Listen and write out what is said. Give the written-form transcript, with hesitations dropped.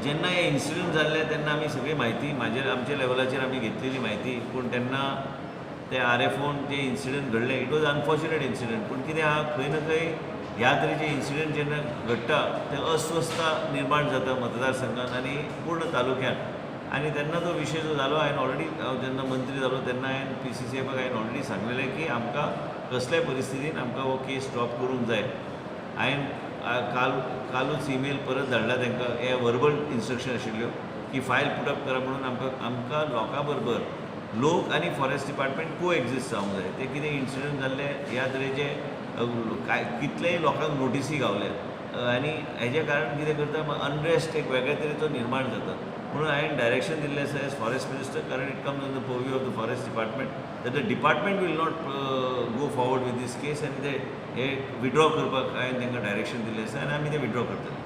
जेन्ना हे इन्सिडंट जाल्ले तेन्ना आमी सगळी म्हायती म्हाजेर आमच्या लेवलाचेर आमी घेतलेली म्हायती, पूण तेन्ना ते आर एफ ओन जे इन्सिडंट घडले, it was unfortunate incident. पूण कितें आहा, खंय ना खंय ह्या तरेचे इन्सिडंट जेन्ना घडटा ते अस्वस्थता निर्माण जाता मतदारसंघात आनी पूर्ण तालुक्यात. आनी तेन्ना तो विशय जो जालो, हांवें ऑलरेडी, हांव जेन्ना मंत्री जालो तेन्ना हांवें पीसीसीएफाक हांवें ऑलरेडी सांगलेलें की आमकां कसल्याय परिस्थितीन आमकां हो केस स्टॉप करूंक जाय. हांवें काल कालूच ईमेल परत धाडला तांकां. हे वर्बल इन्स्ट्रक्शन आशिल्ल्यो की फायल पुटअप करा म्हणून. आमकां लोकां बरोबर लोक आनी फॉरेस्ट डिपार्टमेंट को एक्झिस्ट जावंक जाय. ते कितें इन्सिडंट जाल्ले ह्या तरेचे काय कितलेय लोकांक नोटिसी गावल्या आनी हेजें कारण कितें करता, अनरेस्ट एक वेगळे तरेचो निर्माण जाता. म्हणून हांवें डायरेक्शन दिल्लें आसा एज फॉरेस्ट मिनिस्टर, कारण it comes on the purview of the forest department, that the department will not go forward with this case. आनी ते हे विड्रॉ करपाक हांवें तांकां डायरेक्शन दिल्लें आसा आनी आमी ते विड्रॉ करतले.